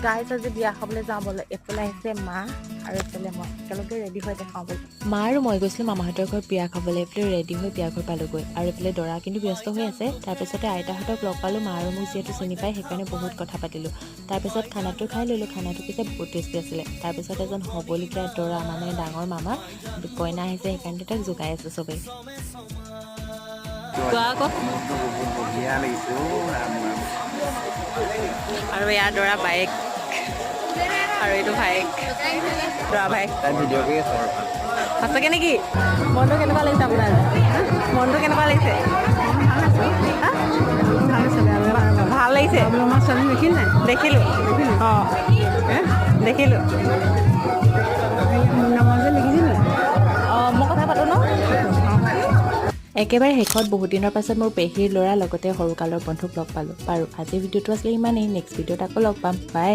Guys, আজি বিয়া খাবলৈ যাওঁ বোলে। এইফালে আহিছে মা আৰু এইফালে মই। একেলগে ৰেডি হৈ দেখাওঁ বোলে। মা আৰু মই গৈছিলোঁ মামাহঁতৰ ঘৰত বিয়া খাবলৈ। এইফালে ৰেডি হৈ বিয়া ঘৰ পালোগৈ আৰু এইফালে দৰা কিন্তু ব্যস্ত হৈ আছে। তাৰপিছতে আইতাহঁতক লগ পালোঁ। মা আৰু মোক যিহেতু চিনি পায়, সেইকাৰণে বহুত কথা পাতিলোঁ। তাৰপিছত খানাটো খাই ল'লোঁ। খানাটো পিছে বহুত টেষ্টি আছিলে। তাৰপিছত এজন হ'বলগীয়া দৰা, মানে ডাঙৰ মামা কইনা আহিছে, সেইকাৰণে তাক জোকাই আছে চবেই। কোৱা আকৌ। মনটো বহুত বঢ়িয়া লাগিছে অ' ৰাম ৰাম। আৰু ইয়াৰ দৰা বায়েক আৰু এইটো ভায়েক, দৰা ভায়েক। তাই ভিডিঅ' কৰি আছে। সঁচাকে নেকি? মনটো কেনেকুৱা লাগিছে আপোনাৰ? মনটো কেনেকুৱা লাগিছে? হা? ভাল লাগিছে। দেখিলোঁ। অঁ, দেখিলোঁ। অঁ, মই কথা পাতোঁ ন। একেবাৰে শেষত বহুত দিনৰ পাছত মোৰ পেহীৰ ল'ৰা, লগতে সৰুকালৰ বন্ধুক লগ পালোঁ। বাৰু, আজিৰ ভিডিঅ'টো আছিলে ইমানেই। নেক্সট ভিডিঅ'ত আকৌ লগ পাম। বাই।